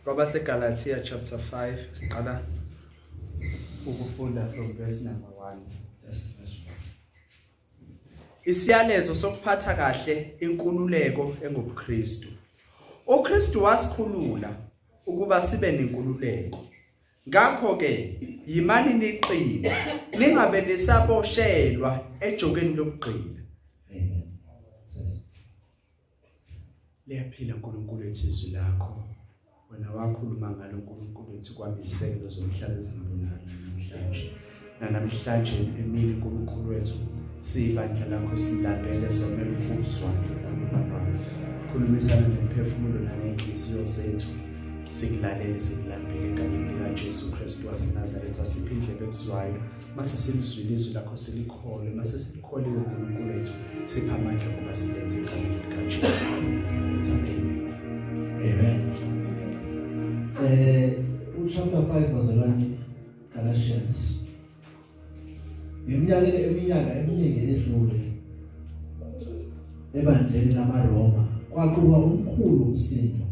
KwabaseGalatia chapter 5 siqala ukufunda from verse number 1. Just verse 1. Isiyalezo sokuphatha kahle inkululeko engobuKristu. UKristu wasikhulula ukuba sibe nenkululeko. Ngakho ke yimani niqine, ningabe nisaboshelwa ejokeni lokugqila. Amen. Liyaphila uNkulunkulu ethi izwi lakho. Wena wakhuluma ngalo uNkulunkulu ethi kwamisekelo zomhlaba ezingabonakali namhlanje. Namhlanje emini uNkulunkulu wethu siyibandla lakho silambele somele ukuzwa ukukhuluma kwakho. Khulumisana nemphefumulo nanenhliziyo zethu. Sikulalele sikulambele egameni likaJesu Kristu waseNazaretha, siphe indlebe ekuzwayo. Mase silizwile izwi lakho silikholwe, mase silikholiwe uNkulunkulu wethu siphe amandla ukuba silethe egameni likaJesu waseNazaretha. Amen. Amen. Chapter 5 bazalwane, Galatians. Iminyaka eminingi edlule ebandleni lamaRoma kwaqubuka umkhulu umsindo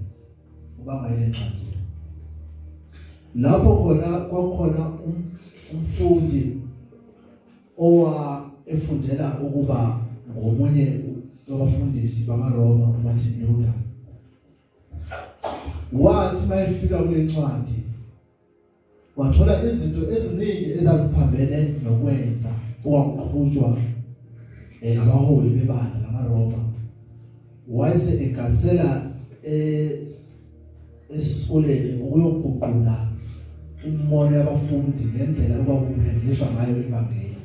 ubanga ile ncwadi. Lapho khona kwakhona umfundi owa efundela ukuba ngomunye wabafundisi bamaRoma, uMartin Luther. Wathi mayefika kule ncwadi wathola izinto eziningi ezaziphambene nokwenza okwakuqhutshwa abaholi bebandla lamaRoma. Wayese egasela esikoleni ukuyoguqula imimoya yabafundi ngendlela ekwakuhandlishwa ngayo ivangeli.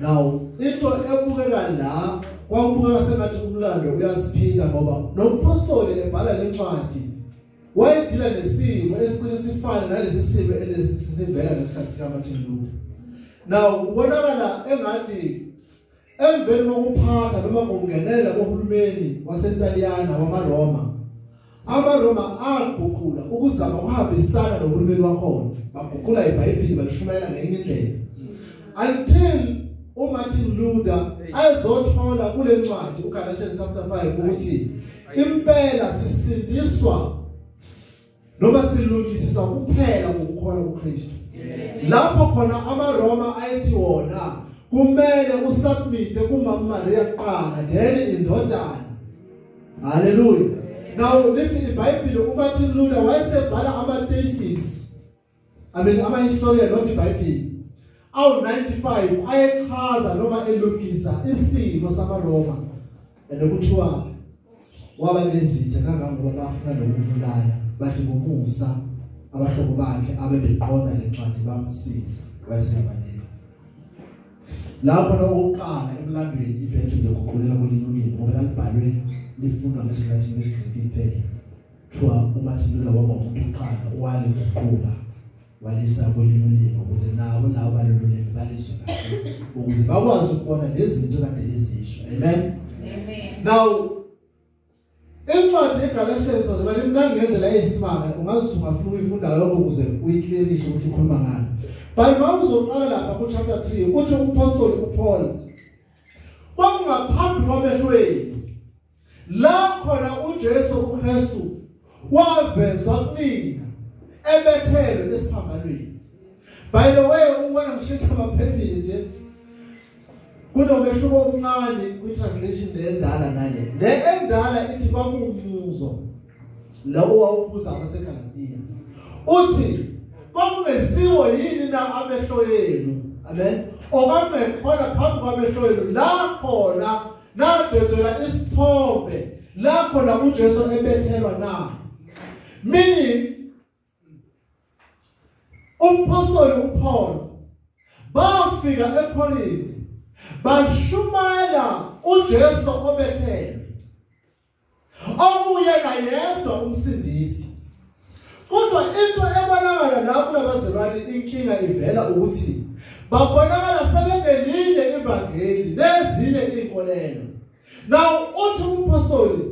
Now into ebukeka la kwakubukeka sengathi umlando uyasiphinda, ngoba nompostoli ebhala lencwadi wayedila nesimo esicishe sifane nalesi simo elesivela ngesikhathi sikaMartin Luther. Now kubonakala engathi emveni kokuphatha noma kungenela kohulumeni waseNtaliyana wamaRoma, amaRoma aguqula ukuzama ukuhambisana nohulumeni wakhona, baguqula iBhayibheli balishumayela ngenye indlela, until uMartin Luther ayezothola kule ncwadi uGalatians chapter 5 ukuthi impela sisindiswa noma silungisiswa kuphela ngokukholwa kuKristu. Lapho khona amaRoma ayethi wona kumele usubmit kuMama Maria kuqala then indodana. Hallelujah. Now lithi iBhayibheli uMartin Luther wayesebhala ama thesis, I mean ama historian, not iBhayibheli, awu 95 ayechaza noma elungisa isimo samaRoma, nokuthiwa waba nezitha kangangoba bafuna nokumbulala. Bathi ngomusa abahlobo bakhe abebeqonda lencwadi bamsiza wayeseyabaleka. Lapho lokuqala emlandweni iBhayibheli lokuguqulela kwelinye ulimi, ngoba lalibhalwe lifundwa ngesiLatin nesiGreki kuphela. Kuthiwa uMartin Luther waba umuntu oqala owaliguqula walisa kwelinye ulimi ukuze nabo labo balolu limi balizwe kahle, ukuze bakwazi ukubona lezi zinto kade ezisho. Amen. Amen. Now incwadi yeGalatians bazalwane imnandi ngendlela eyisimanga, ungaze ungafuna ukuyifunda yonke ukuze uyiclearishe ukuthi ikhuluma ngani. But mawuzoqala lapha ku chapter 3 uthi umpostoli uPaul kwakungaphambi kwamehlo enu la khona uJesu uKristu wavezwa kunina ebethelwe esiphambanweni. By the way, ubona ngishintsha amaphepha nje, kunomehluko omncane kwi-translation lendala nale. Le endala ithi kwakuwumbuzo lo owawubuza abaseGalatiya, uthi kwakungesiwo yini na amehlo yenu? Amen. Okwakungekhona phambi kwamehlo yenu la khona nadwetshela isithombe la khona uJesu ebethelwa na? Meaning umpostoli uPaul bafika eKorinte bashumayela uJesu obethelwe, okuyena yedwa umsindisi. Kodwa into ebonakala la kulabazalwane, inkinga ivela ukuthi babonakala sebenelinye ivangeli nezinye inkolelo. Now uthi umpostoli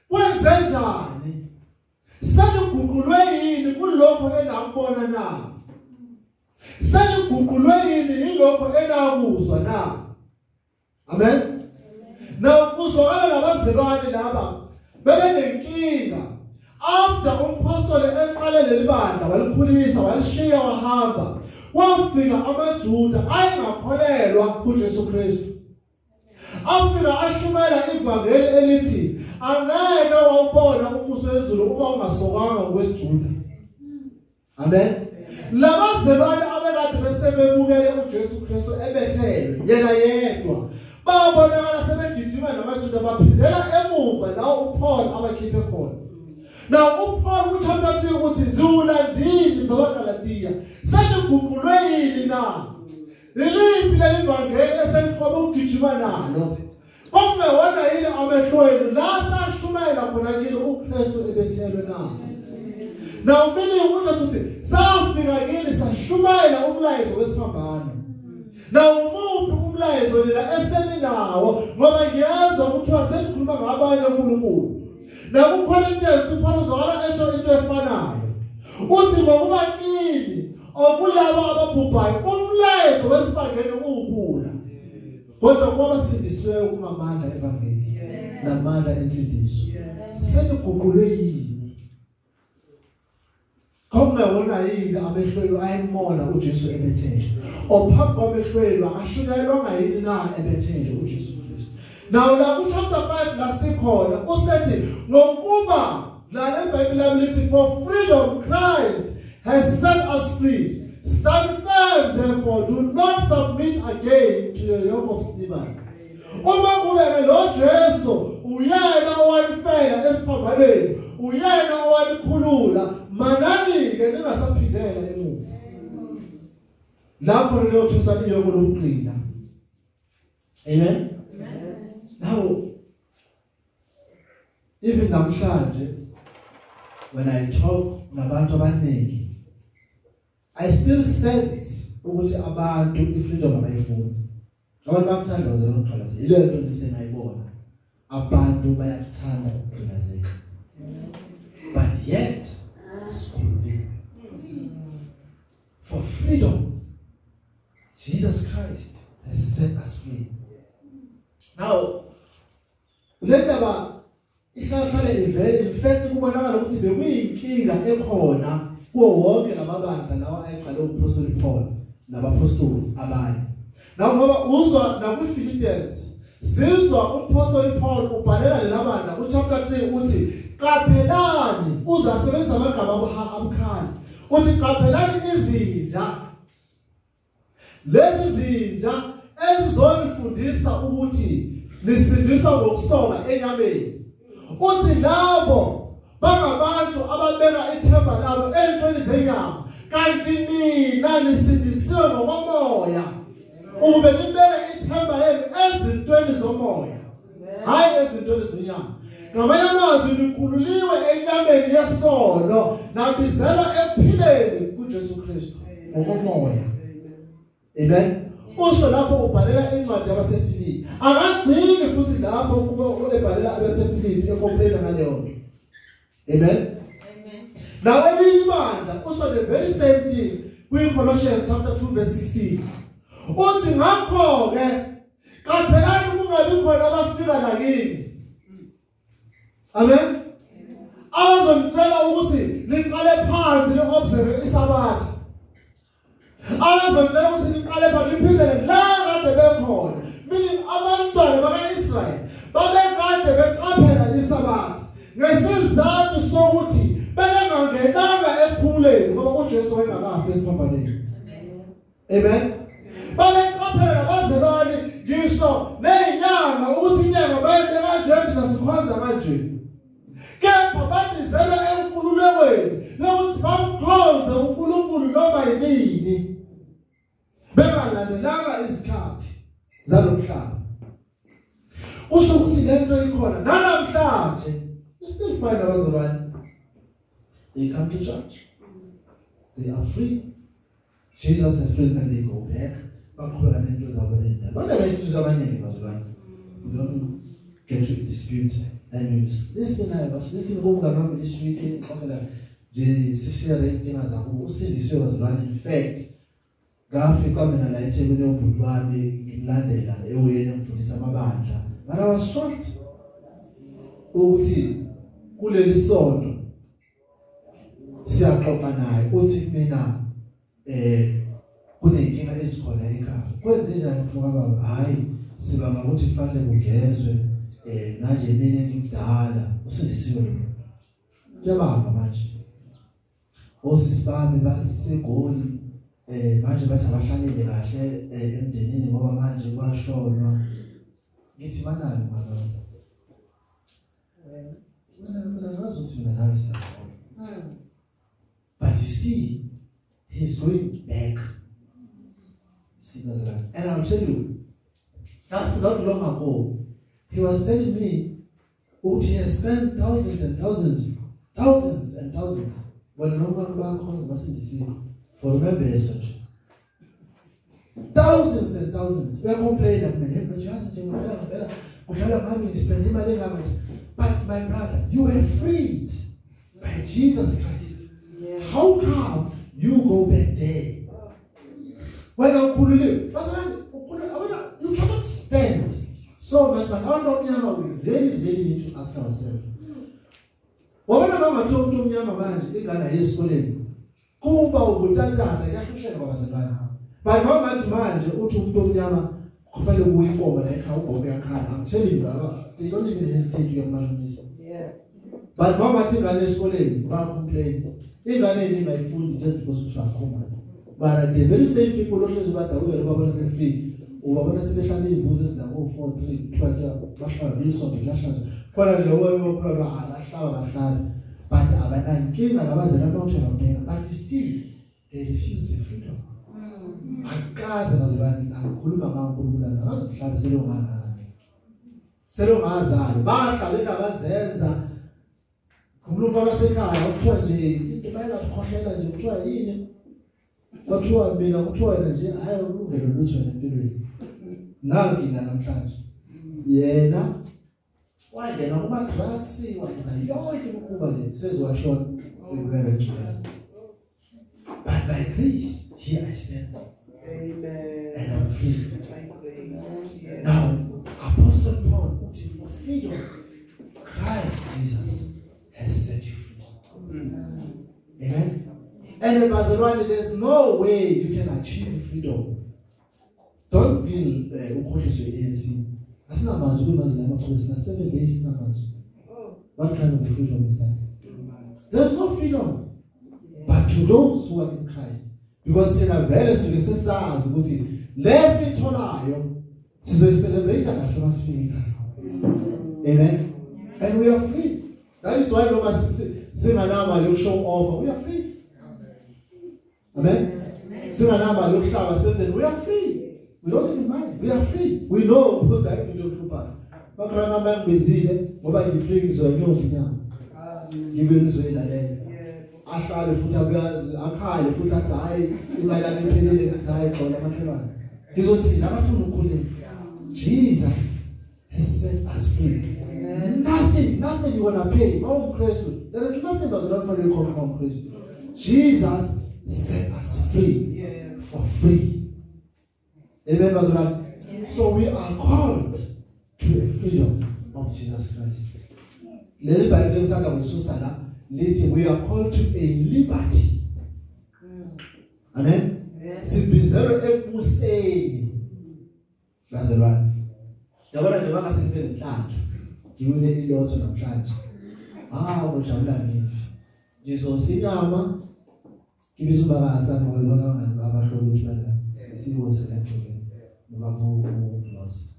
kwenze njani? Seniguqulwe yini kulokho enakubona na? Seniguqulwe yini yilokho enakuzwa na? Amen. Now kuzwakala labazalwane laba bebenenkinga. After umpostoli eqale leli bandla walikhulisa walishiya wahamba, wafika amaJuda ayengakholelwa kuJesu Kristu. Afika ashumela ivangeli elithi angeke wawubona umuso wezulu uma ungasokanga ngokwesiJuda. Amen. Labazalwane abekade besebemukele uJesu Kristu ebethelwe yena yedwa babonakala sebegijima namaJuda baphindela emuva la uPaul abakhiphe khona. Now uPaul kuchapter 3 ukuthi ziwulandile zabaGalatiya, seniguqulwe yini na? Liliphi leli vangeli eseliqoba ukugijima nalo? Kwakungewona yini amehlo enu la sashumayela khona kini uKristu ebethelwe na? Now meaning uJesu uthi safika kini sashumayela umlayezo wesiphambano. Now umuphi umlayezo lena eseninawo? Ngoba ngiyezwa kuthiwa senikhuluma ngabanye uNkulunkulu. NakuCorinthians uPaul uzwakala esho into efanayo. Uthi ngokuba kini okulabo ababhubhayo umlayezo wesivangeli uwubula, kodwa kwabasindisiweyo kungamandla evangeli namandla ensindiso. Seniguqulwe yini? Kungewona yini amehlo ayemona uJesu ebethele? Ophambi kwamehlo akashunyayelwanga yini na ebethele uJesu Kristu? Now la ku chapter 5 la sikhona usethi ngokuba la iBhayibheli lami lithi for freedom Christ has set us free. Stand firm therefore, do not submit again to the yoke of slavery. Uma kube lo Jesu uyena owalifela esiphambanweni, uyena owalikhulula, manani ke ningasaphindela emuva. Lapho liyothusa iyoko lokugcina. Amen. Now even namhlanje when I talk nabantu abaningi, I still sense ukuthi abantu ifreedom abayifuni. Abantu bayakuthanda ukugqilazeka. Ile nto nje sengayibona. Abantu bayakuthanda ukugqilazeka. But yet sikhululekile. For freedom Jesus Christ has set us free. Now le ndaba ihlahlale ivele, in fact kubonakala ukuthi bekuyinkinga ekhona kuwo wonke lamabandla lawa ayeqale uPostoli Paul nabapostoli abanye. Now ngoba uzwa nakuPhilippians sizwa uMpostoli Paul ubhalela lelabandla kuchapter 3 uthi qaphelani, uzasebenzisa amagama abukhali, uthi qaphelani izinja, lezi zinja ezizonifundisa ukuthi nisindiswa ngokusoka enyameni. Uthi labo bangabantu ababeka ithemba labo entweni zenyama, kanti nina nisindisiwe ngokomoya, ube nibeke ithemba lenu ezintweni zomoya, hayi ezintweni zenyama. Ngamanye amazwi nikhululiwe enyameni yesono nabizelwa ekuphileni kuJesu Kristu ngokomoya. Amen. Usho lapho ubhalela incwadi yabaseFilipi, akagcini futhi lapho kuba ebhalela abaseFilipi ecomplaina ngaleyo nto. Amen. Amen. Now elinye ibandla usho the very same thing kwi-Colossians chapter 2 verse 16. Uthi ngakho ke qaphelani kungabi khona abafika lakini. Amen. Abazonitshela ukuthi niqale phansi ni-observe isabatha. Abazonitshela ukuthi niqale phansi niphindele la kade bekhona. Meaning abantwana baka-Israyeli babekade beqaphela isabatha ngesizathu sokuthi bebengangenanga ekuphumuleni ngoba uJesu wayengakafi esiphambanweni. Amen. Babeqaphela abazalwane ngisho nezinyanga ukuthi inyanga bayibeka kanje thina sikhonza kanje, kepha babizelwa enkululekweni yokuthi bamkhonze uNkulunkulu noma yini, bengalandelanga izikhathi zalomhlaba. Usho ukuthi lento ikhona nanamhlanje. You still find abazalwane, they come to church, they are free, Jesus is free, and they go back baqhubeka nento zabo endala. Banabethu abaningi bazalwane, we don't get to a dispute and you listen. I was listening kumngane wami this week, ngixoxela nje sishare inkinga zakubo, usindisiwe bazalwane. In fact ngafika mina la eThekwini yobhuti wami ngimlandela ewuyena ngifundisa amabandla, but I was shocked ukuthi kuleli sonto Siyaxoxa naye uthi mina kunenkinga ezikhona ekhaya. Kwenze njani mfoka baba? Hayi, sibanga ukuthi kufanele kugezwe manje mina ngimdala usindisiwe lo. Kuyabamba manje. Osisi bami baseGoli manje bathi abahlalele kahle emndenini ngoba manje kwashonwa. Ngithi banani baba? Wena ngazi ukuthi mina nawe siyabona. But you see, he's going back. See, and I'll tell you, just not long ago, he was telling me that he has spent thousands and thousands, thousands and thousands. When no one for remember such thousands and thousands. We are complaining, but you have to spend money. But my brother, you were freed by Jesus Christ. Yeah. How come you go back there? When you cannot spend so much money. We really, really need to ask ourselves. Wabona bangathiwa umuntu omnyama manje ingane ayesikoleni kuba ubutatata kuyahlusheka kwabazalwane. But manje manje uthi umuntu omnyama kufanele kuye inkomo la ekhaya ugogo uyakhala. I'm telling you, they don't even hesitate to kumashonisa. Yeah. But mama bathi ingane esikoleni ba complain. Ingane ingayifundi just because kuthiwa akho mali. But the very same people ohlezi badawukela babona be free. Ubabona sebehlala izimbuzi ezinako 4 3 kuthiwa bahlala lisonto kuyahlala. Khona nje owayekhona abahlala bahlala. But abanankinga nabazalwane bonke babheka. But you see, they refuse the freedom. Akaze bazalwane angikhuluma ngaNkulunkulu angazi mhlawumbe selongangani. Selongazali bahlala engabazenza. Khuluma umfana wasekhaya kuthiwa nje into bayakhohlela nje kuthiwa yini? Kwathiwa mina kuthiwa wena nje hayi ulungelo lutho empilweni. Ngangina namhlanje. Yena wangena kuma drugs wayenza yonke imikhuba le sezowashona ekulele Jesus. But by grace here I stand. Amen. And I'm free. By grace. Yeah. Now Apostle Paul uthi for freedom Christ Jesus has set you free. Amen. And bazalwane, there's no way you can achieve freedom. Don't be ukhohliswe ANC. Asinamazwi kwimazwi lamaxhosa sina 7 days sinamazwi. What kind of freedom is that? There's no freedom. But to those who are in Christ, because thina vele suke sesazi ukuthi lesitholayo sizoyicelebrate kahle masifika. Amen. And we are free. That is why noma singanamali yokushow off, we are free. Amen. Singanamali yokuhlaba senzeni, we are free. We don't even mind. We are free. We know ukuthi ayikho into yokuhlupha. Bakhona bangibizile ngoba ngifree ngizoyonyodla inyama. Ngibe ngizoyilalela. Ahlale futhi akhale futhi athi hayi imali yami iphelile ngithi hayi xola amakhelwane. Ngizothi abafuna ukukhuleka. Jesus has set us free. Nothing, nothing you want to pay. Oh Christ, there is nothing that's not for you come Christ. Jesus set us free for free. Amen, bazalwane. So we are called to a freedom of Jesus Christ. Leli Bible lisanda kususa la lithi we are called to a liberty. Amen. Sibizelwe ekubuseni. Bazalwane. Yabona nje bangasifike nenhlanhla. Ngiwine ilotho namhlanje. Ah, ngijabula ngifi. Ngizosinyama ngibiza ubaba asana ngoba abangani abahlobo bethu bala. Sisiwose lento ke. Noma ku-loss.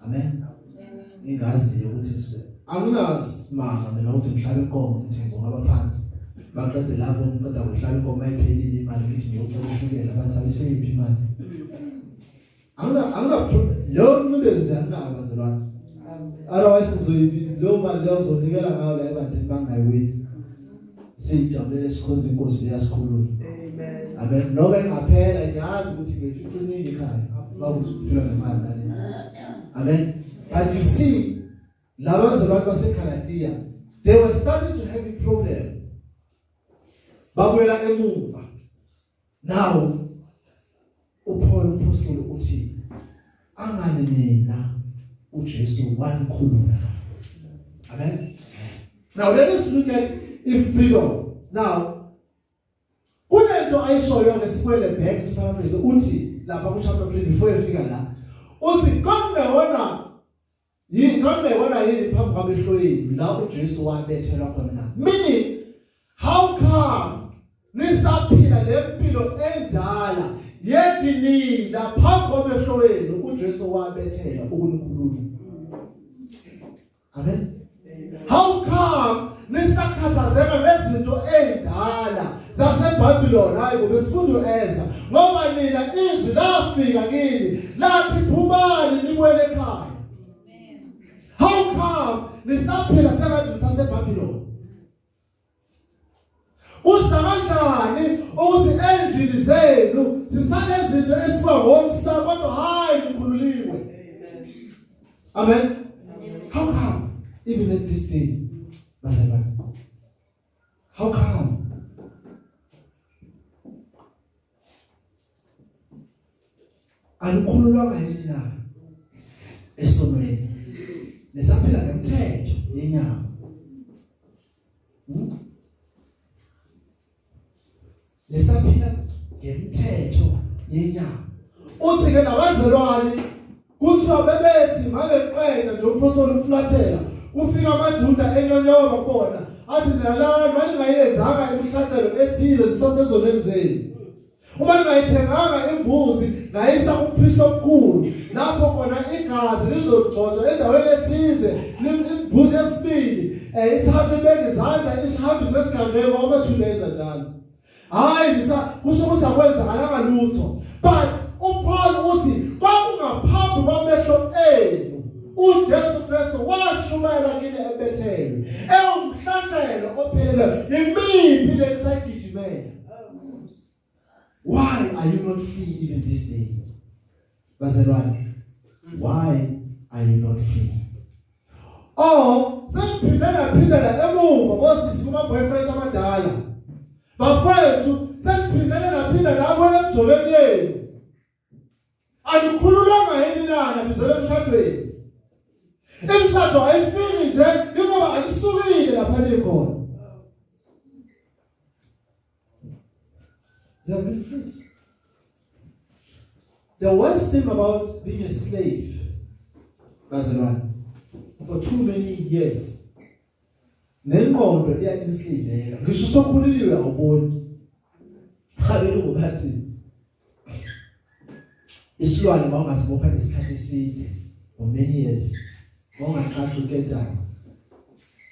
Amen. Ingazi ukuthi akunasimanga mina ukuthi ngihlabe inkomo ngithi ngibonga abaphansi. Baqede lapho ngiqeda ukuhlaba inkomo ayiphelile imali ngithi ngiyocela ushukela bathi ayiseyiphi imali. Angina leyo ncindezi nje anginayo bazalwane. Otherwise ngizoyibiza leyo mali leyo ngizonikela ngayo la ebandleni bangayiwini. Sijabulele sikhonza inkosi leyasikhulula. Amen. Amen. Noma engaphela ngiyazi ukuthi ngifice iningi ekhaya. Bakuziphila ngemali nale. Amen. But you see, laba bazalwane baseGalatia, they were starting to have a problem. Babuyela emuva. Now uPaul uPostoli uthi angani nina uJesu wanikhulula. Amen. Now let us look at if freedom. Now Lento ayishoyo ke sibuyele back siparaphrase, uthi lapha ku chapter 3 before efika la, uthi kungewona yini, kungewona yini phambi kwamehlo yenu la uJesu wabethelwa khona na? Meaning, how come nisaphila lempilo endala yethi nina phambi kwamehlo wenu uJesu wabethelwa ukunikhulula? Amen. How come nisakhathazeka ngezinto endala zaseBabylon? Hayi bo, besifundo eza ngoba nina izwi lafika kini lathi phumani nibuyele ekhaya. How come nisaphila sengathi nisaseBabylon? Kuza kanjani ukuthi endlini zenu sisanezinto esiba ngomsa kodwa hayi nikhululiwe? Amen. How come even at this day, bazalwane? How come? Anikhululwanga yini na esonweni? Nisaphila ngemthetho yenyama. Nisaphila ngemthetho yenyama. Uthi ke labazalwane kuthiwa bebethi mabeqeda nje umpostoli umfulathela, kufika amaJuda enyonyoba kubona, athi nalani maningayenzanga imihlatshelo ethize nisasezonweni zenu. Uma ningayithenganga imbuzi nayisa kumpristi omkhulu, lapho khona igazi lizogcotshwa endaweni ethize, imbuzi yesibili ithathwe ibeke izandla ihambiswe esigangeni, ngoba amaJuda enza njalo. Hayi, kusho ukuthi akwenzakalanga lutho. But uPaul uthi kwakungaphambi kwamehlo enu uJesu Kristu washumayela kini ebethelwe, ewumhlatshelo opheleleyo. Imiphi le nisayigijimela? Why are you not free even this day? Bazalwane, why are you not free? Oh, seniphinde naphindela emuva bosisi kuma boyfriend abadala. Bafethu, seniphinde naphinda lapho emjolweni yenu. Anikhululwanga yini na nabizele emshadweni? Imishado ayifiki nje ingoba anisukile lapha nikhona. You have been free. The worst thing about being a slave, bazalwane, for too many years, nengqondo iya-enslaveka. Ngisho sokhuliliwe awuboni. Abelungu bathi isilwane mawungasibopha isikhathi eside for many years, mawungaqaqi uketana,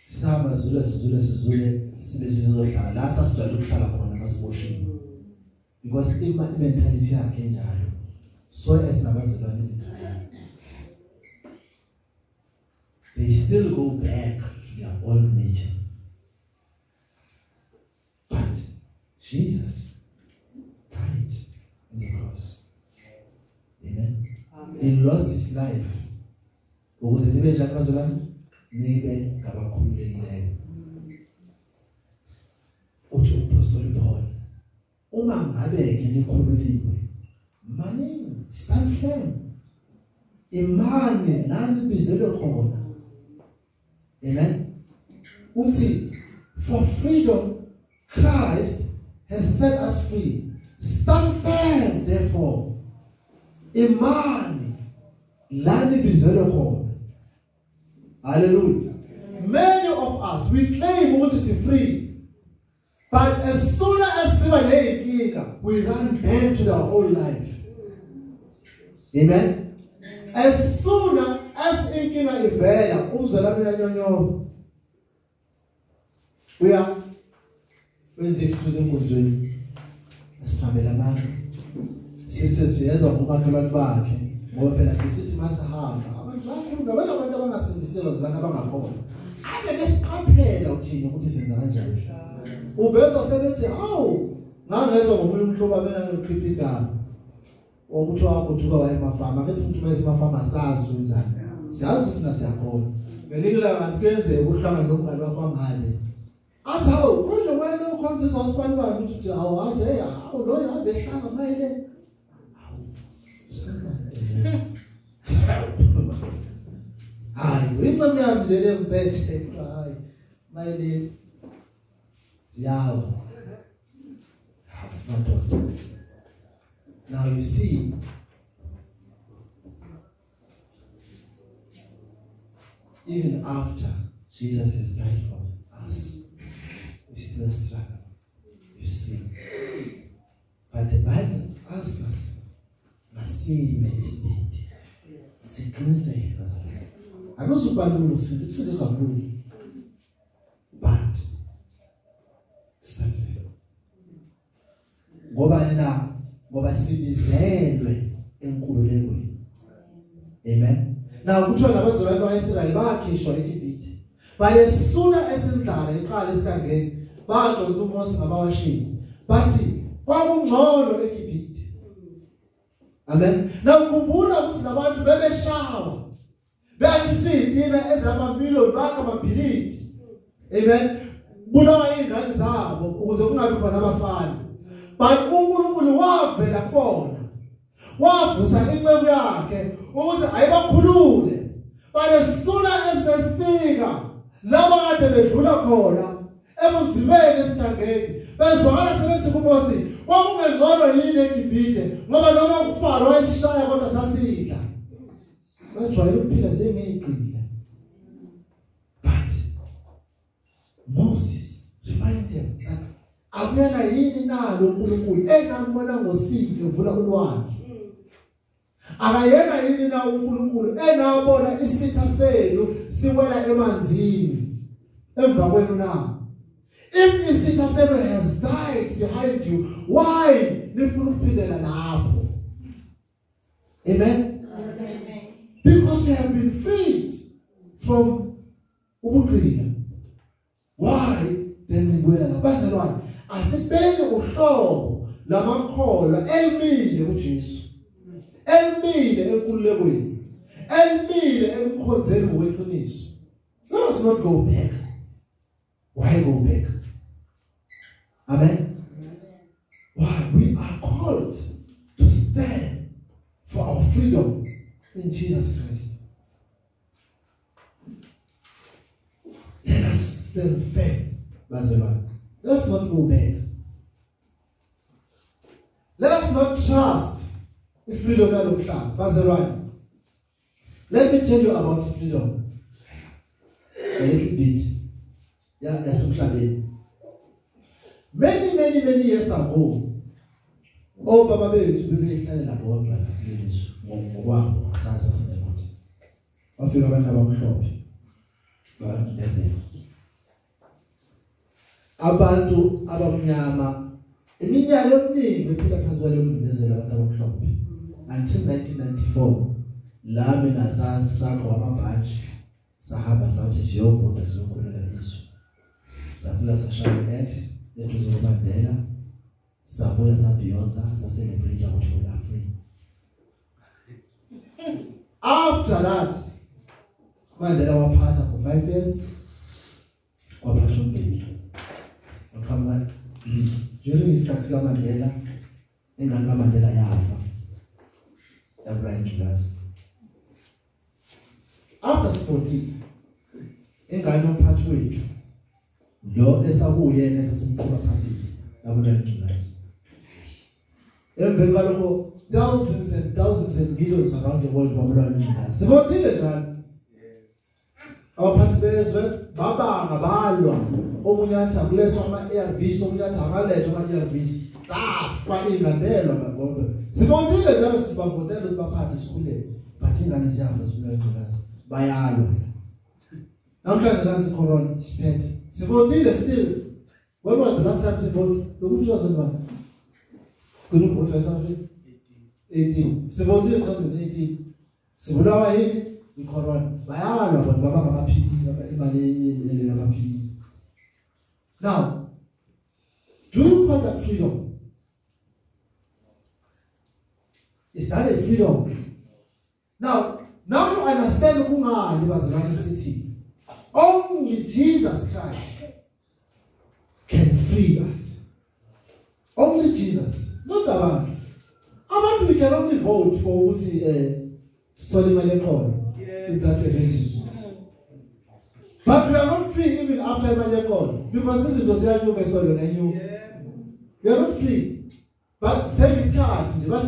sihamba zule sizule sizule sibe sizohlala la sasijwayele ukuhlala khona masiboshiwe. Because i-mentality yakhe enjalo. So as nabazalwane, they still go back to their old nature. But Jesus died on the cross. Amen. Amen. He lost his life. Ukuze nibe njani bazalwane? Nibe ngabakhululekileyo. Uthi uMpostoli Paul, uma ngabe ke nikhululiwe, manini, stand firm. Imani la nibizelwe khona. Amen. Uthi, for freedom Christ has set us free. Stand firm therefore. Imani la nibizelwe khona. Hallelujah. Many of us, we claim ukuthi si free. But as soon as siba neyinkinga, we run back to our old life. Amen. As soon as inkinga ivela, umzalwane uyanyonyoba. Uya wenza excuse enkonzweni. Asihambela abantu. Sisezwa ngomakhelwane bakhe, ngoba phela sisithi masihamba abantu bakhulu abantu abantu abangasindisiwe abantu abangakhona. Ake besiqaphela uthini ukuthi senza kanjani. Ubezwa sebethi awu ngangezwa ngomunye umhlobo abengakhipha igama ukuthi wagoduka waye emafama, ngithi umuntu mayese emafama asazi wenzani, siyazi ukuthi sina siyakhona. Ngelinye ilanga kuyenzeka ukuhlangana nomngane wakho wangale, athi hawu konje wena ukhonziswa wasibani bani, uthi hawu athi hey hawu loyo hambe ehlanga mayele hayi uyinceku yami nje le ngibethe hayi mayele ziyawa. madoda. Now you see, even after Jesus has died for us, we still struggle. You see. But the Bible asks us, masime isibindi. Siqiniseke bazalwane. Akuzuba lula ukusindiswa kulula. But stand firm. Ngoba na ngoba sibizelwe enkululekweni. Amen. Now kuthiwa nabazalwane bakwaIsrayeli bakhishwa eGibhithe. Bayesuna esindlala iqala esigangeni badonsa uMose ngabawashini. Bathi kwakungcono eGibhithe. Amen. Now khumbula ukuthi labantu bebeshawa. Beyakhiswa izitina ezamamiliyoni bakha amabhilidi. Amen. Bulawa izingane zabo ukuze kungabi khona abafana. But uNkulunkulu wavela kubona. Wavusa inceku yakhe ukuze ayibakhulule. But as soon as befika laba kade bedlula khona ebunzimeni esigangeni bezwakala sebethi kuMose kwakungengcono yini eGibhithe ngoba noma uFaro wayesishaya kodwa sasidla. Bajwayele ukuphila njengezigqila. But Moses reminded them that akuyena yini nalo uNkulunkulu enambona ngosipho evula ulwandle. Akayena yini na uNkulunkulu enabona isitha senu siwela emanzini emva kwenu na? If isitha senu has died behind you, why nifuna ukuphindela lapho? Amen. Amen. Because you have been freed from ubugqila. Why then nibuyela lapho? Bazalwane, asibeni uhlobo lamakholwa elimile kuJesu. Elimile enkululekweni. Elimile emkhonzeni ngokweqiniso. Let us not go back. Why go back? Amen. Why? We are called to stand for our freedom in Jesus Christ. Let us stand firm, bazalwane. Let us not go back. Let us not trust the freedom yalomhlaba, bazalwane. Let me tell you about freedom a little bit. Yasemhlabeni. Many, many, many years ago, obaba bethu bebehlalela bodwa la kulelizwe ngokwabo saza sinekuthi. Bafika abantu abamhlophe bangezela. Abantu abamnyama iminyaka eminingi bephila phansi kwaleyo ngcindezelo abantu abamhlophe until 1994 la mina sagqoka amabhantshi sahamba sathi siyovota siyokhulula izwe. Safika sashaya i-X eduze koMandela, sabuya sabhiyoza sacelebrate ukuthi we are free. After that, Mandela waphatha for 5 years, waphatha uMbeki. Waqhamuka during isikhathi kaMandela, ingane kaMandela yafa yaBrian Julius. After 14, ingane yomphathi wethu lo esakuyena esasimqhuba phambili yaBrian Julius. Emveni kwalokho thousands and thousands and millions around the world babulawa Julius. Sibotile njalo. Abaphathi bezwe babanga balwa omunye athi akulethwa ama-ARVs, omunye athi akalethwa ama-ARVs. Safa ingandelwa ngabona. Sibotile njalo sibavotela ukuthi baphathe sikhulele. But ingane ziyafa zibulawa Julius. Bayalwa. Namhlanje nansi corona siphethe. Sivotile still. When was the last time sivote? Loku 2001. Gcina ukuvota eSouth Africa 18. Sivotile 2018. Sibulawa yini? I-corona. Bayalwa abantu baba ngamaphili imali yamaphili. Now, do you call that freedom? Is that a freedom? Now you understand kungani bazalwane sithi only Jesus Christ can free us. Only Jesus, not abantu. Abantu we can only vote for ukuthi sithole imali eqolo. If that's a reason. But we are not free even after imali eqolo because izinto ziyanyuka esolo nenyuka. We are not free. But sekuyisikhathi nje bas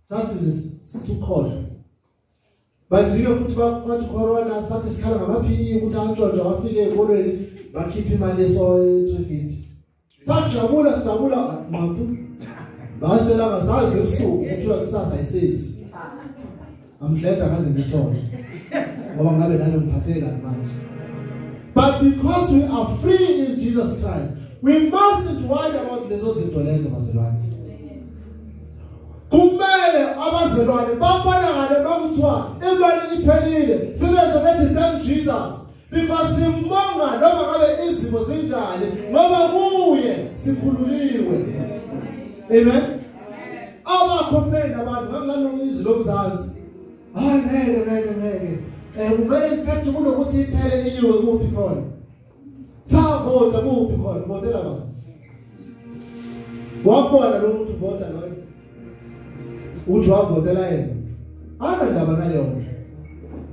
sathi sikhohlwe. Bajike futhi bathi corona sathi sikhala ngama PE ukuthi antshontsho afike ezikolweni bakhipha imali eso 350. Sajabula sijabula maqhu. Basitshela ngasazi ebusuku kuthiwa kusasa ayisezi. Amdleda ngaze ngithole. Ngoba ngabe nalo ngiphatheke kabi manje. But because we are free in Jesus Christ, we mustn't worry about lezo zinto lezo bazalwane. Kumele abazalwane babonakale bakuthiwa imali iphelile sibeze bethi thank Jesus because simbonga noma ngabe izimo zinjani ngoba kuye sikhululiwe. Amen. Aba complain abantu ngangilalo izwi lomzansi. Hayi ngeke ngeke ngeke. Kumele in fact kunokuthi iphele inyuke kuphi khona. Savota kuphi khona votela bani? Wabona lo muntu vota loyo. Uthi wavotela yena. Anandaba naleyo.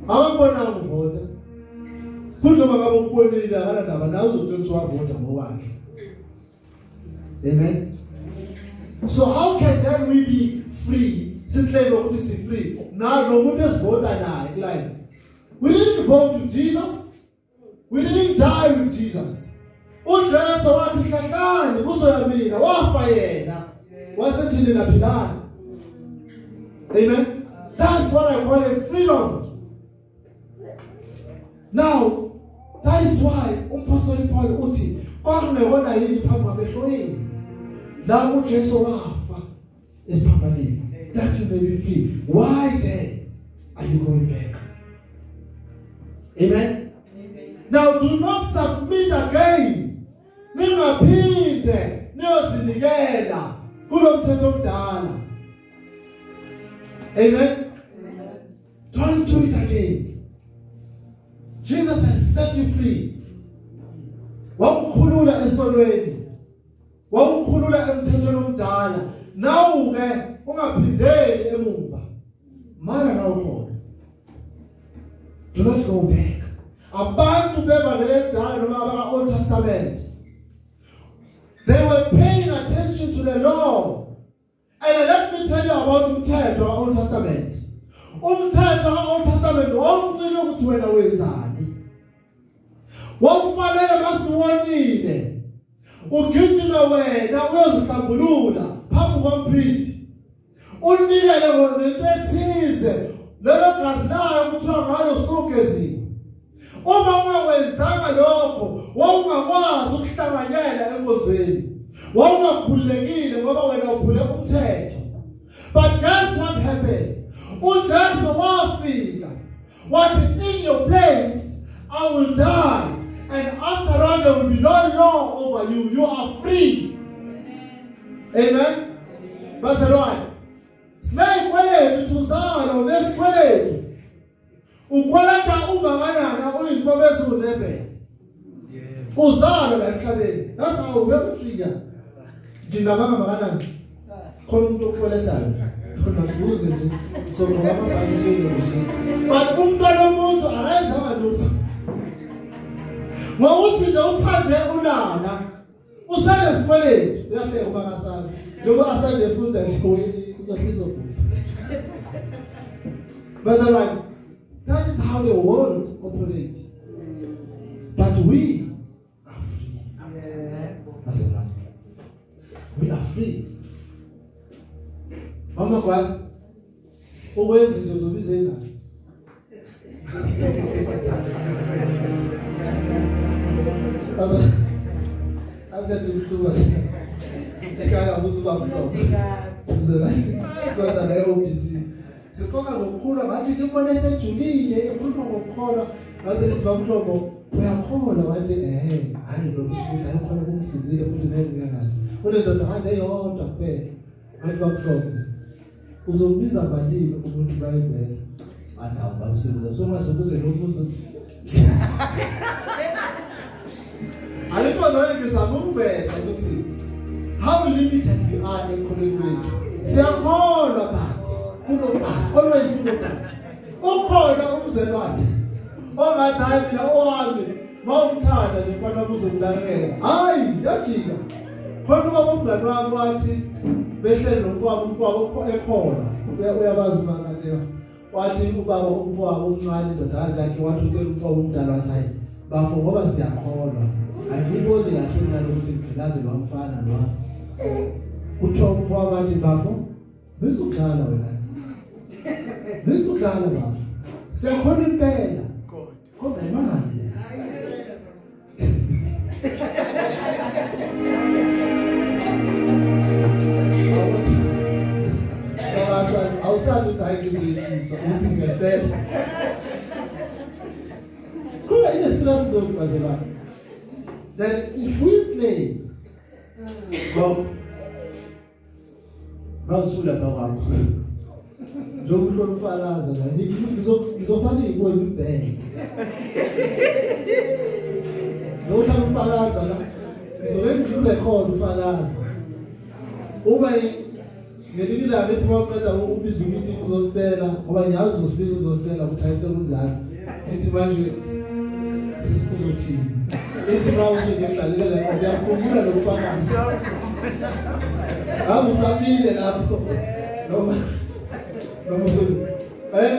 Awakubonanga uvota. Futhi noma ngabe ukubonile akanandaba nawe uzotshela ukuthi wavota ngokwakhe. Amen. So how can then we be free? Sihleke ukuthi si free. Na lo muntu esivota naye kuline. We didn't vote with Jesus. We didn't die with Jesus. uJesu wathi hlahlani kuzoya mina wafa yena. Wasethini naphilani. Amen. That's what I call a freedom. Now, that is why umpostoli Paul uthi kwakunekona yini phambi kwamehlo yenu. La uJesu wafa esiphambanweni that you may be free. Why then are you going back? Amen. Amen. Now do not submit again. Ningaphinde niyozinikela kulomthetho omdala. Amen. Amen. Don't do it again. Jesus has set you free. Wakukhulula esonweni. Wakukhulula emthethweni omdala. Nawu ke ungaphindeli emuva. Mana nawukhona. Do not go back. Abantu bevangeli elidala noma abaka Old Testament, they were paying attention to the law. And let me tell you about umthetho wa Old Testament. Umthetho wa Old Testament wawumcela ukuthi wena wenzani. Wawufanele masiwonile ugijime wena uyozihlambulula phambi kompriest. Unikele ngento ethize lelo gazi layo kuthiwa ngalo sugeziwe. Uma ungawenzanga lokho wawungakwazi ukuhlanganyela enkonzweni. Wawungakhululekile ngoba wena uphule umthetho. But guess what happened? uJesu wafika wathi in your place I will die, and after all there will be no law over you. You are free. Amen. Amen. Bazalwane, sinezikweletu thuzalo nesikweletu. Ukweleta ungakanani uyinkomo ezu-11. Uzalo la emhlabeni. That's how we are free. Ngingabanga makanani? Khona umuntu okweletayo. Khona kuze nje so ngoba amabhakisile usini. But umntwana womuntu akayenzanga lutho. Ngokuthi nje uthande unana usenesikweletu uyahleka uma kasana. Njengoba asande efunda nje uzohlizo. Bazalwane, that is how the world operates. But we are free. Bazalwane, we are free. Mama kwazi ukwenza nje uzobiza ingane. Azade ukuhluka. Ekhaya uzuba mhlobo. Uzela. Kodwa naye ubhizi. Sixoxa ngokukhula ngathi ngibone sejulile ekhuluma ngokukholwa ngaze ngithi bamhlobo uyakholwa wathi hayi lo msebenzi ayikholwa kungisizile futhi ngeke ngingazi. Unendoda ngaze eyodwa kuphela. Ngathi bamhlobo uzombiza malini umuntu bayivela. Andawo bamsebenza so mase kuze lo mbuzo. Alifazana ngizama ukuveza ukuthi how limited we are ekholweni kwethu. Siyakholwa but kuno always kuno. Ukhona umzelwane ongathi hayi mina owami mawumthanda nje khona kuzomlakela. Hayi yajika. Khona ubaba Umngani wami wathi behleli nomfowabo ekhona uyabazi manje wathi ubaba umfowabo omncane indodakazi yakhe wathi utshela umfowabo omdala wathi hayi bafo ngoba siyakholwa angiboni kahle mina ukuthi ngigqilaze lo mfana lo. Kuthiwa umfowabo wathi bafo besudlala wena besudlala bafo siyakholwa impela kodwa imali le. Awusazi ukuthi hayi ngizoyehlisa uthi ngempela. Khona ine serious note bazalwane. That if we play go bawusula bawakho njengokuhlonifalaza la ngizofana iy'kweni ubheke njengokuhlala ufakaza la ngizobe ngikurekhode ufakaza uma ngelinye ilanga ethi mawuqeda ubiza imithi uzositela ngoba ngiyazi uzosibiza uzositela ukuthi hayi sekunjalo ithi manje uzothini ithi mawusho ngiyadlalela la uyakhumbula lokufakaza ngabe usabile lapho noma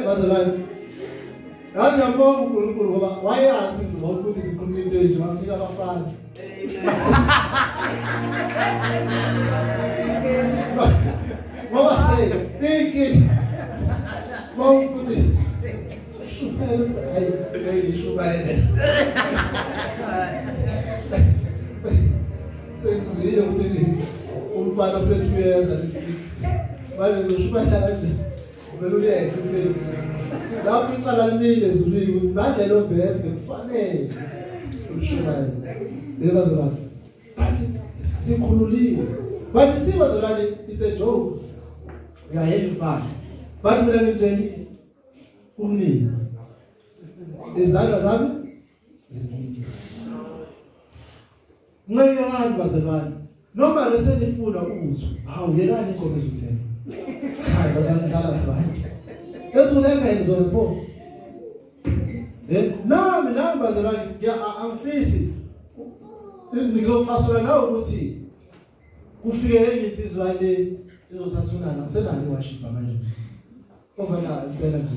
bazalwane ngazi ngiyambonga uNkulunkulu ngoba wayazi ngizofundisa ikhuluma into enje wamnika abafana. Ngoba hey mawufundisa shumayela hayi ngishumayele sengizwile ukuthi umfana osethi uyeza lesithi manje ngizoshumayela kanje kumele uyeke umfethu lapho icala limile ezulwini ukuthi nalelo verse bekufanele ushumayele bazalwane but sikhululiwe but see bazalwane it's a joke we are having fun but mina ngitsheni kumnini izandla zami ziningi ncengelani bazalwane noma lesenifuna ukuzwa hawu yekani inkomo ezutheni hayi bazalwane dlala abantu ezuleven zona pho nami bazalwane angifisi ngizocasula nawe ukuthi kufike enye insizwa le izothathunana ngisenalo iwashipha manje ovela impela nje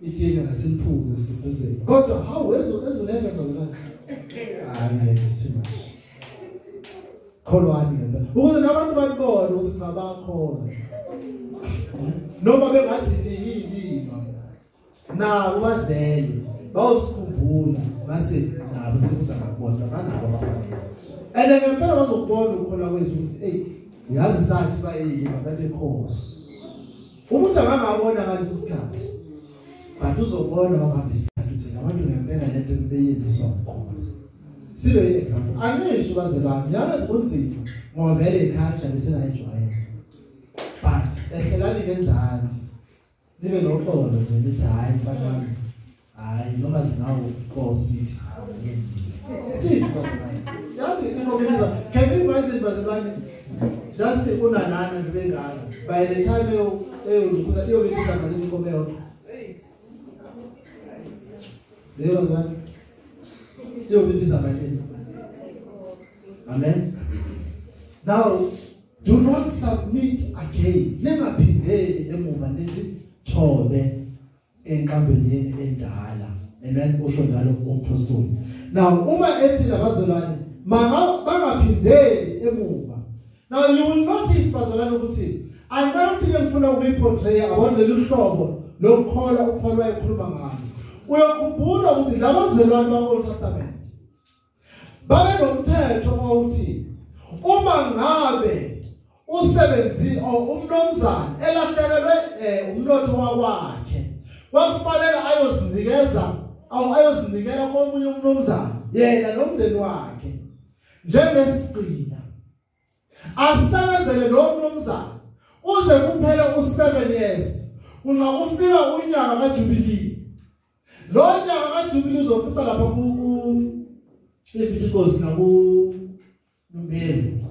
itshena ngasiliphuze siduduzeke kodwa hawu ezuleven bazalwane hayi ngeke simanje kholwani ngempela ukuze nabantu balibone ukuthi cha bakhona noma bengathi yini nabo bazele bayosikhumbula base nabo sekuza ngakubona banabo abafana and ngempela bazokubona ukukholwa kwethu ukuthi hey uyazi sathi bayini babekhosi umuntu angangabona ngaleso sikhathi but uzobona ngokuhamba isikhathi ukuthi abantu ngempela lento beyenziswa ukukholwa sibe example angisho bazalwane yazi kunzima ngoba vele iculture lesenayijwayele but ehlelani ngenzansi nibe noxolo nje nithi hayi mfana wami hayi noma zinawo 4 6 6 bazalwane yazi inkomo can you imagine bazalwane just unanana nje bengaka by the time eyokuza iyobekisa mali inkomo eyodwa leyo bazalwane iyobekisa mali. Amen. Now do not submit again ningaphindeli emuva nizithobe enkambeni yenu endala. Amen. Usho njalo umpostoli. Now uma ethi labazalwane bangaphindeli emuva. Now you will notice bazalwane ukuthi another thing engifuna ukuyiportray about lolu hlobo lokukholwa uPaul wayekhuluma ngalo. Uyakhumbula ukuthi labazalwane ba-Old Testament babe nomthetho owuthi uma ngabe usebenzi umnomzana elahlekelwe umnotho wakwakhe kwakufanele ayozinikeza au ayozinikela komunye umnomzana yena nomndeni wakhe njengesigqila asebenzele lo mnomzana uze kuphele u7 years unga kufika unyaka kaJubilee. Lo nyaka kaJubilee uzofika lapha ku Leviticus naku Numeri.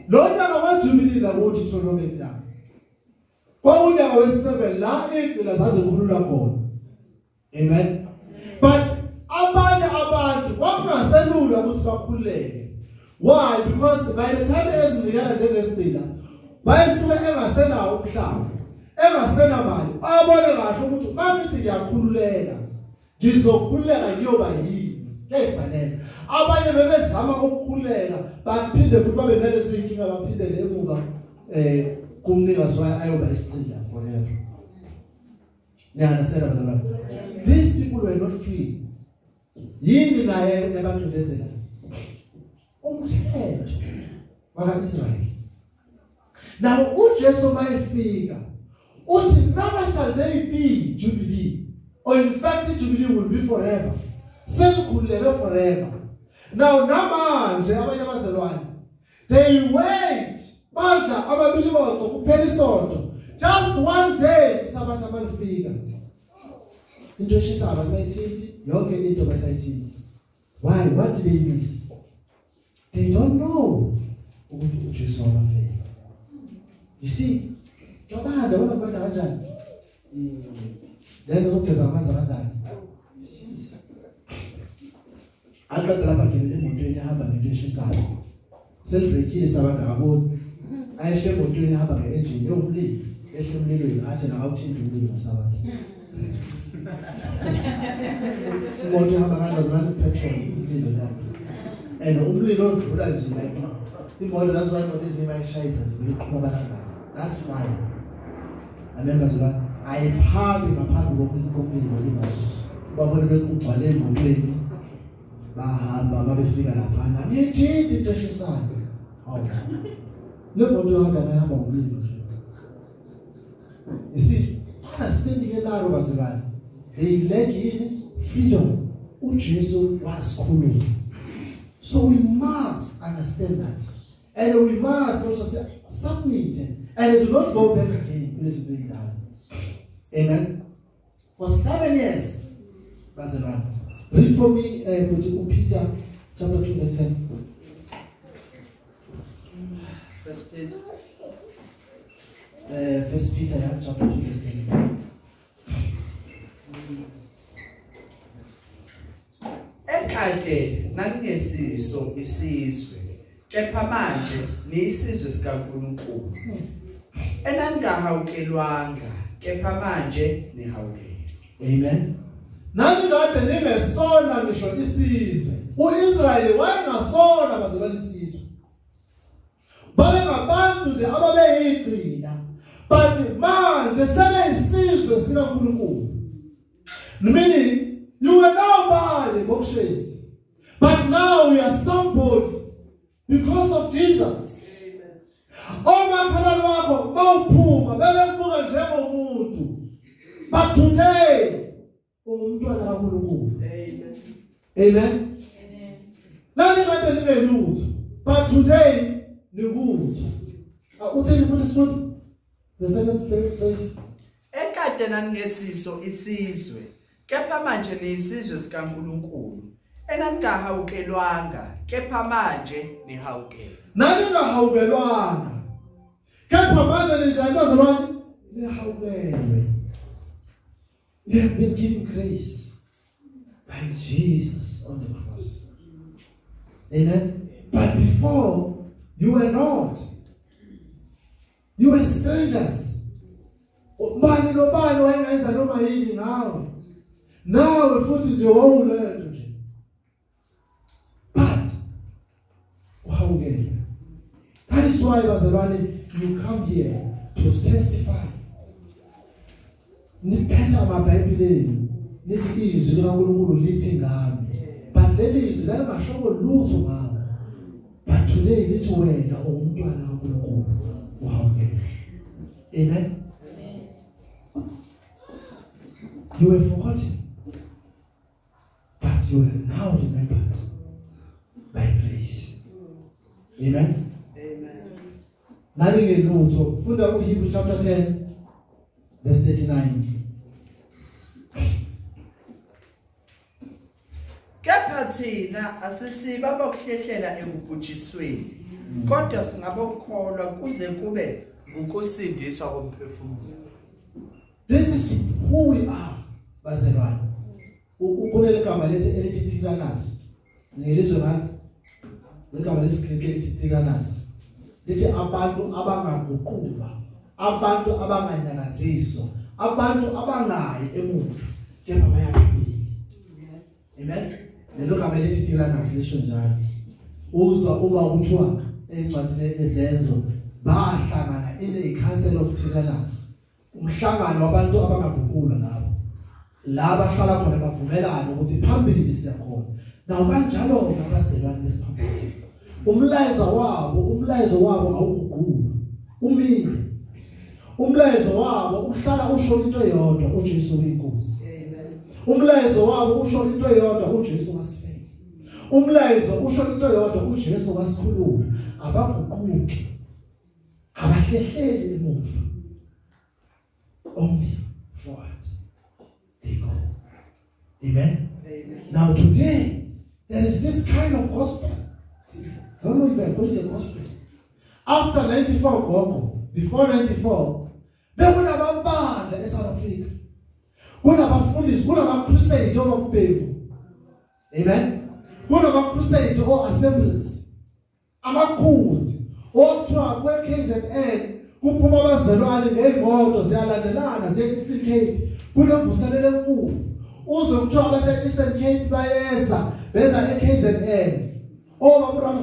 Lo nyaka kaJubilee la ku Deuteronomy la kwawunyaka we7 la igqila zazikhulula khona. Amen. But abanye abantu kwakungaselula ukuthi bakhululeke. Why? Because by the time ezinikela njengesigqila bayisuke engasenawo umhlaba, engasenamali, abone kahle ukuthi mamithi ngiyakhululeka, ngizokhululeka ngiyoba yini. Kuyayifanele. Abanye bebezama ukukhululeka baphinde futhi babe nalezi inkinga, baphindele emuva kumnikazi wayo ayoba isigqila forever. Niyanasela bazalwane? These people were not free. Yini naye ebaqindezela? Umthetho waka-Israyeli. Now uJesu mayefika uthi never shall they be jubilee, or in fact jubilee will be forever. Selikhululeke forever. Now namanje abanye abazalwane they wait, badla ababili bodwa kuphela isonto, just one day isabatha balifika, into eshisa abasayithinti, yonke into basayithinti. Why? What do they miss? They don't know ukuthi uJesu wafika. You see, cabanga wena kwenda kanjani? Lento zokugeza amanzi abandani. Aqeda lapha gibele emotweni ehamba ngento eshisayo. Selibrekile sabantu akaboni. Ayeshe emotweni ehamba nge-engine yomlilo, ehle emlilweni athi nakawuthinta umlilo ngasabatha. Imoto ihamba ngani bazalwane? Petrol, umlilo lapho. And umlilo odlula nje like imoto, that's why imoto ezinye bayishayisa nje beyiqhuma balanga. That's fire. Amen bazalwane. Ayiphambi ngaphambi komlilo imoto. Babone bekugcwale emotweni bahamba babefika laphana ngithinta into eshisayo. Hawu, le moto ihamba ngahamba ngomlilo nje. You see, understanding elaro bazalwane, they lack in freedom. uJesu wasikhulula. So we must understand that, and we must also say, submit and do not go back again. Please do it down. Amen. For 7 years, bazalwane. Read for me Peter chapter 2 verse 10. First Peter. First Peter, yeah, chapter 2 verse 10. Ekade naningesiso isizwe, kepha manje niyisizwe sikaNkulunkulu. Enangahawukelwanga, kepha manje nihawukelwe. Amen. Nani kade ningesona ngisho isizwe. uIsrayeli wayengasona bazalwane isizwe. Babengabantu nje ababeyigcina, but manje sebeyisizwe sikaNkulunkulu. Meaning you were nobody ngokushezi, but now we are somebody because of Jesus. Omakhelwane wakho bawuphuma bebekubuka njengomuntu, but today ungumntwana kaNkulunkulu. Amen. Amen. Nani kade ningelutho, but today nikutho. Uthini futhi sifundi? The second verse. Ekade naningesiso isizwe, kepha manje niyisizwe sikaNkulunkulu. Enangahawukelwanga, kepha manje nihawukelwe. Nani ngahawukelwanga, kepha manje ninjani bazalwane? Nihawukelwe. You have been given grace by Jesus on the cross. Amen. But before, you were not. You were strangers. Ubani nobani wayengenza noma yini ngawe. Nawe futhi nje wawulento nje. But uhawukelwe. That is why bazalwane, you come here to testify. Niphethe amaBhayibheli enu, nithi izwi likaNkulunkulu lithi ngami, but leli izwi lalingashongo lutho ngawe, but today lithi wena ungumntwana kaNkulunkulu, uhawukelwe. Amen. You were forgotten, but you were now remembered by grace. Amen. Amen. Nani ngelutho, funda uHebrew chapter 10 verse 39. Kepha thina asisiba abakuhlehlela ekubhujisweni, kodwa singabokholwa kuze kube ngukusindiswa komphefumulo. This is who we are, bazalwane. Ukunele gama lethi elithi Tyrannus. Ngelizwe ngani? Igama lesiGreki lithi tyrannos. Lithi abantu abangaguqulwa, abantu abanganyakaziswa, abantu abangayi emuva kepha baya phambili. Amen. Lelo gama elithi tyrannos lisho njalo. Uzwa uma kuthiwa encwadini ezenzo bahlangana in a council of tyrannos, umhlangano wabantu abangaguqulwa labo. La bahlala khona bavumelana ukuthi phambili siyakhona. Naw kanjalo abazalwane besiphambili. Umlayezo wabo awuguqulwa, umile. Umlayezo wabo uhlala usho into eyodwa, uJesu uyinkosi. Amen. Umlayezo wabo usho into eyodwa, uJesu wasifela. Umlayezo usho into eyodwa, uJesu wasikhulula. Abaguquki, abahlehleli emuva. Only forward they go. Amen. Amen. Now today there is this kind of gospel. I don't know if I call it a gospel. After 94 gogo, before 94, bekunababandla eSouth Africa. Kunabafundisi, kunama-crusade obabhemu. Amen. Kunama-crusade o-assemblies amakhulu okuthiwa kwe-KZN kuphuma abazalwane ngey'moto ziyalandelana ziye e-Eastern Cape. Kunemvuselelo enkulu. Uzwe kuthiwa abase-Eastern Cape bayeza beza e-KZN. Obaba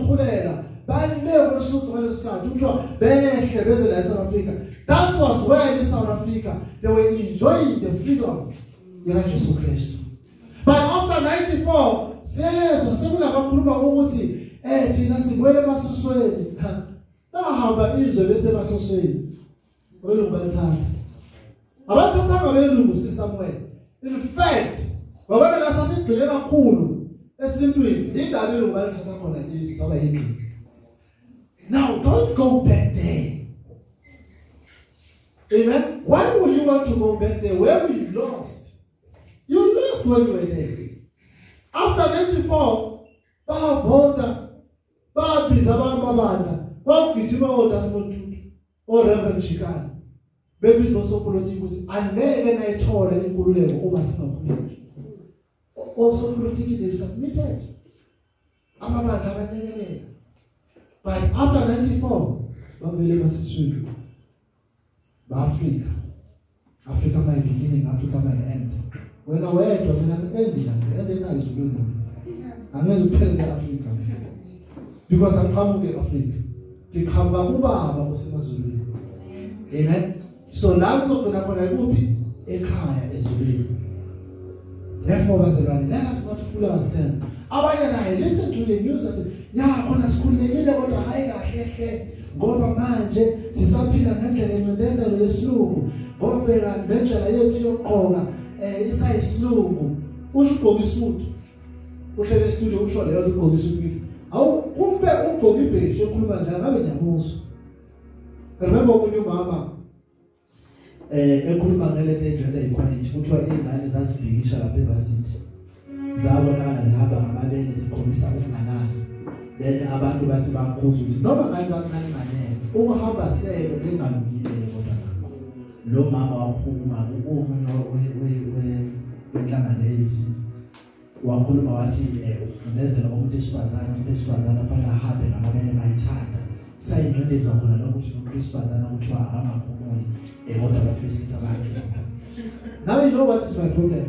balile kuLesotho ngalesikhathi kuthiwa behle beze la eSouth Africa. That was when in South Africa they were enjoying the freedom yakaJesu Kristu. But after 94 siyezwa sekunabakhuluma ukuthi thina sibuyele emasusweni. Bahamba izwe bese emasusweni. Abelungu balithatha. Abathathanga abelungu siSamuel. In fact, babona la sasigxile kakhulu esintwini, indaba abelungu balithatha khona izwe saba yigqila. Now don't go back there. Amen. Why would you want to go back there where we lost? You lost when you were there. After 94, bavota, babiza abamabandla, kwagijima oDesmond Tutu, oReverend Chikane, bebiza osopolitiki ukuthi angeke nayithola inkululeko uma singakhululeki. Osopolitiki they submitted. Amabandla abanekelela. But after 94, babuyele emasisweni. Ba-Africa. Africa my beginning, Africa my end. Wena wedwa mina ngi-endi la, ngi-ende ekhaya ezulwini. Angeze kuphelele e-Africa. Because angiqhamuki e-Africa. Ngiqhamuka kubaba osemazulwini. Amen. So la ngizogcina khona ikuphi? Ekhaya ezulwini. Therefore bazalwane, let us not fool ourselves. Abanye naye listen to the news athi ya khona sikhululekile kodwa hayi kahle hle ngoba manje sisaphila ngendlela yencindezelo yesilungu, ngoba bheka nendlela yethu yokugqoka isayisilungu. Usho ugqoka isudu, uhlele e-studio usho leyo ugqoka isudu kithi awu kumbe ugqoka ibheshu okhuluma njalo ngabe ngiyamuzwa. Remember omunye umama ekhuluma ngelento ye-gender equality, kuthiwa iy'ngane zazibhikisha lapha evasithi, zabonakala zihamba ngamabele zikhombisa ukunganani. Then abantu base bamkhuza ukuthi noma nganinganele ukuhamba sele bengalungile kodwa nakho. Lo mama wakhuluma omunye wenhlangano lezi wakhuluma wathi ukucindezela umuntu wesifazane, umuntu wesifazane afanele ahambe ngamabele mayithanda. Sayingcindeza khona lokho ukuthi umuntu wesifazane kuthiwa akangakhumuli kodwa abantu besilisa bayaqina. Now you know what is my problem?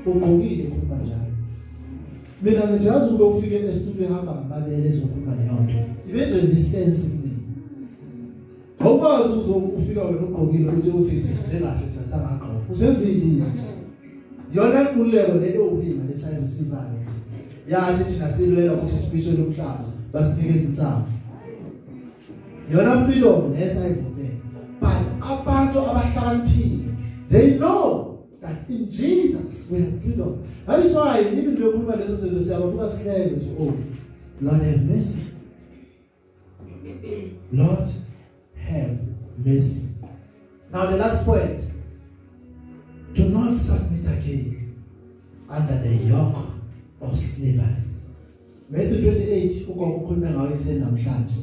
Ugqokile khuluma njalo. Mina ngiyazi ube ufike e-studio ehamba ngamabele ezokhuluma leyo nto. Ibezwe isense kumina. Awukwazi uzofika wena ugqokile uthi senze kahle ukuthi asangagqoka. Usenzile. Yona inkululeko le ewulima lesayireceivayo nje. Yathi thina silwela ukuthi sibishe lomhlaba basinike izinsambo. Yona freedom lesayivotela. But abantu abahlakaniphile they know that in Jesus we have freedom. That is why even lokhuluma lezo zinto siyababuka sihleke nje, oh Lord have mercy. Lord have mercy. Now the last point. Do not submit again under the yoke of slavery. Matthew 28 ugogo ukhuluma ngayo ekuseni namhlanje.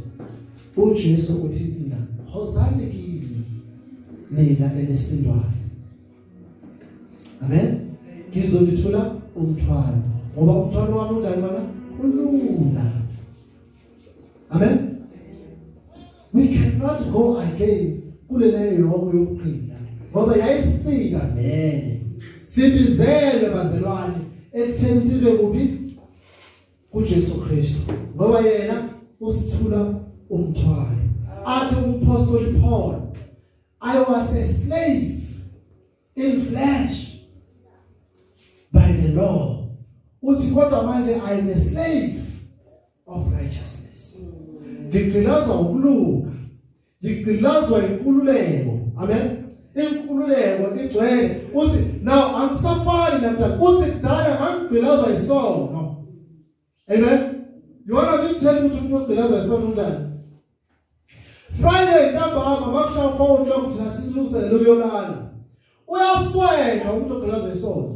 uJesu uthi thina hozani kimi nina enisindwayo. Amen. Ngizonithula umthwalo ngoba umthwalo wami unjani bana? Ulula. Amen. We cannot go again kuleleyo yoko yokugcina, ngoba yayisika vele. Sibizelwe bazalwane ekutheni sibe kuphi? KuJesu Kristu, ngoba yena usithula umthwalo. Athi umpostoli Paul, I was a slave in flesh by the law. Uthi kodwa manje I am a slave of righteousness. Ngigqilazwa ukulunga, ngigqilazwa inkululeko. Amen. Inkululeko igcwele. Uthi now angisafani namhlanje. Uthi kudala ngangigqilazwa isono. Amen. You wanna be tell ukuthi umuntu ogqilazwa isono unjani? Friday ntambama makushaya 4 o'clock thina silungiselele ukuyolala. Uyaswela umuntu ogqilazwa isono.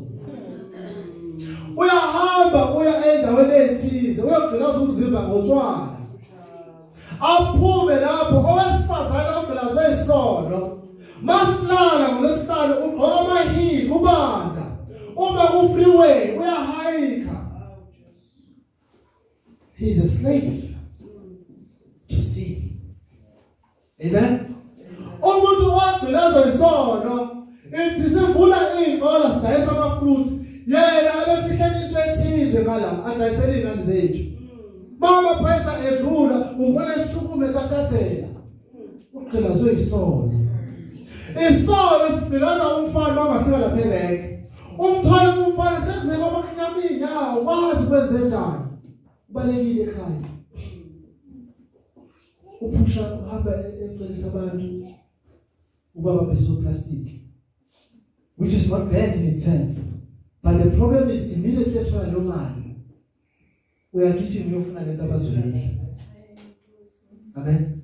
Uyahamba uya endaweni ethize uyogqilaza umzimba ngotshwala. Aphume lapho owesifazane ogqilazwe isono. Masilala ngolwesihlanu ugqoka amahili kubanda. Uma ku freeway uyahayika. He is a slave to sin. Amen. Umuntu ogqilazwa isono ithi sivula iy'nqola sidayisa ama-fruits, yena abefihlela into ethize ngala adayisela iy'ngane zethu. Mama phesa edlula umbona esukume etatazela. Ugqilazwe isono. Isono sigqilaza umfana ongafika lapha ereke. Umthwalo umfana senzeka amakinyama iy'nyawo kwazi kwenze njani. Ubalekile ekhaya. Uphusha uhamba ecelisa abantu ubaba besoplastic, which is not bad in itself, but the problem is immediately ethola leyo mali uyagijima uyofuna lento abazoyidla. Amen.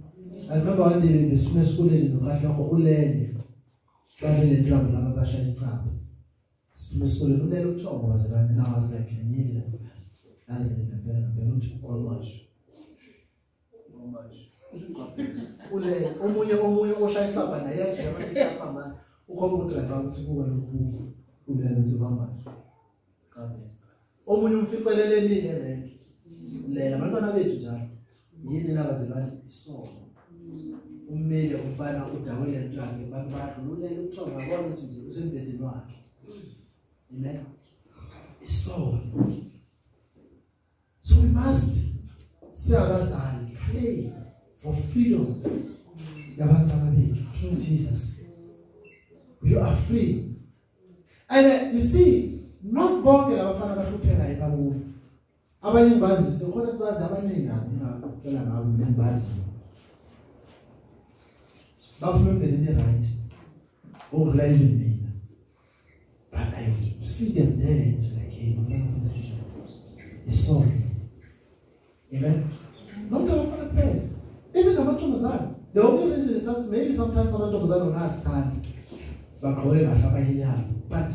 I remember one day besime esikoleni noKatlego ulele, balele ntombi laba abashaya isicaba. Siphume esikoleni ulele ubuthongo bazalwane, and I was like, ngiyile yazi ngempela ngempela uthi always no much ulele omunye oshaya isicaba naye yajika bathi isicaba manje ukhomba udriver ukuthi buka lokhu ulele uzibamba kabese. Omunye umficelele emile renki lela abantwana bethu njalo yini labazalwane isono. Ummele umfana udawile into yakhe abantu badlulele ubuthongo ngabona ukuthi nje usembhedeni wakhe. Amen. Isono. So we must siyabazali pray for freedom yabantwana bethu through Jesus. We are free. And you see, not bonke labafana abahlupheka ebakubo. Abanye ngibazise khona sibazi abaningi ngicela ngabo ngibazi. Baphuma emndenini right. Okudlula even mina. But I see them there, it's like, hey, mama, isono. Amen. Not abafana kuphela. Even amantombazane. The only reason is that maybe sometimes amantombazane ongasithandi. Bagqoke kahle abanye yabo. But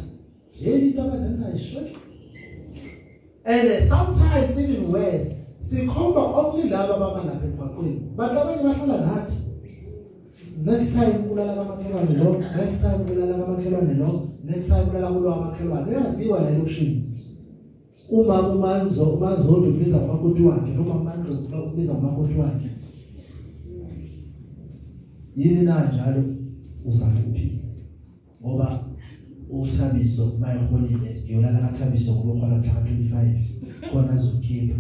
really into abazenza ishoki. And sometimes even worse, sikhomba only laba abama lapha emgwaqweni. But abanye bahlala nathi. Next time ulala kamakhelwane lo, next time ulala kamakhelwane lo, next time ulala kulo amakhelwane. Uyaziwa la elokishini. Uma umanzo umazondo ubiza umakoti wakhe noma uMandlovu ubiza umakoti wakhe. Yini na njalo uzama ukuphila. Ngoba uThabiso mayeholile ngiyolala kaThabiso ngoba uhola mhla ka-25 khona azokhipha.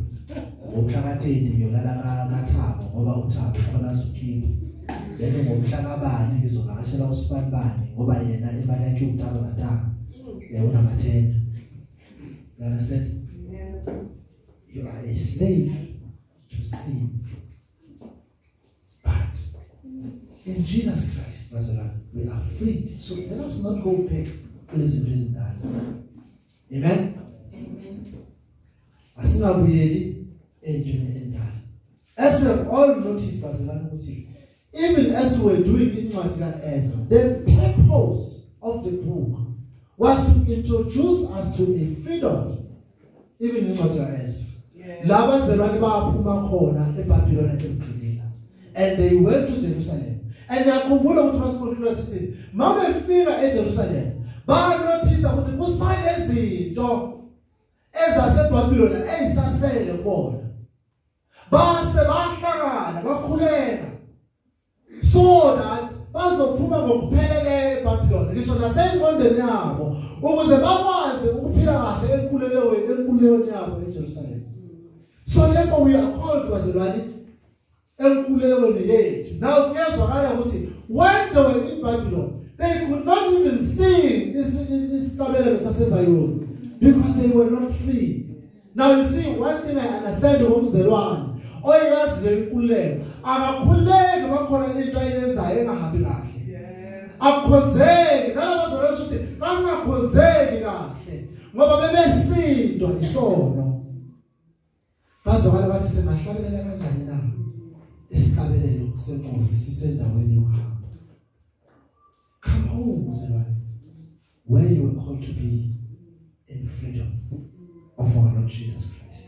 Ngomhla ka-30 ngiyolala kaThabo ngoba uThabo khona azokhipha. Then ngomhla kabani ngizovakashela uSibanibani ngoba yena imali yakhe udalo katanga. Yena unamathenda. You understand? You are a slave to sin. But in Jesus Christ, bazalwane, we are freed. So let us not go back kulezi zinto ezindala. Amen. Amen. Asingabuyeli entweni endala. As we have all noticed, bazalwane, ukuthi even as we were doing incwadi kaEzra, the purpose of the book was to introduce us to a freedom. Even incwadi kaEzra. Labazalwane baphuma khona eBabylon emgqilila. And they went to Jerusalem. And ngiyakhumbula ukuthi masikhuluma sithi mabefika eJerusalem banothisa ukuthi kusale izinto ezaseBabylon ezisasele kubona. Base bahlangana bakhuleka so that bazophuma ngokupheleleyo eBabylon, ngisho nasengqondweni yabo, ukuze bakwazi ukuphila kahle enkululekweni yabo eJerusalem. So therefore we are called, bazalwane, enkululekweni yethu. Now kuyezwakala ukuthi when they were in Babylon, they could not even sing isihlabelelo saseZayoni because they were not free. Now you see, one thing I understand ngomzelwane oyaziyo inkululeko, akakhululeki bakhona into ayenzayo engahambi kahle. Akukhonzeki nalabazalwane, ukuthi bangakhonzeki kahle ngoba bebesindwa isono. Bazwakala bathi singahlabelela kanjani na isihlabelelo senkosi sisendaweni yokuhamba? Come home, mzalwane, where you were called to be in freedom of our Lord Jesus Christ.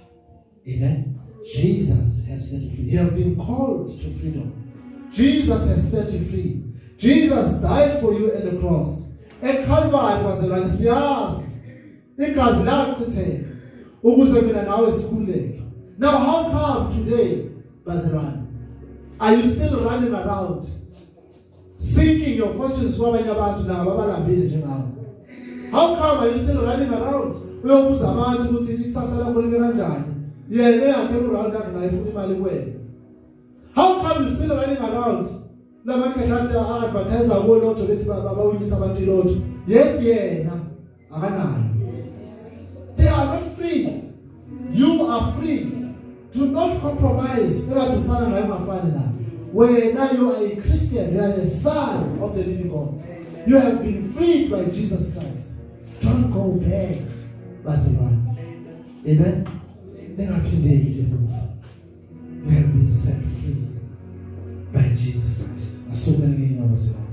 Amen. Jesus has set you free. You have been called to freedom. Jesus has set you free. Jesus died for you at the cross. ECalvary, bazalwane, siyazi igazi lachitheka ukuze mina nawe sikhululeke. Now how come today, bazalwane, are you still running around seeking your fortunes kwabanye abantu nabo abalambile njengawe? How come are you still running around uyobuza abantu ukuthi ikusasa lakho libe kanjani, yena eyakhe uround akhe ifuna imali kuwena? How come you still running around lamakhehla advertise kuwo lotto bethi bawinisa abantu ilotto, yet yena akanayo? They are not free. You are free. Do not compromise. Ekade ufana naye ungafani naye. Wena, you are a Christian. You are a son of the living God. You have been freed by Jesus Christ. Don't go back, bazalwane. Amen. Ningaphindeli emuva. You have been set free by Jesus Christ. Asukumele ngeenyawo, bazalwane.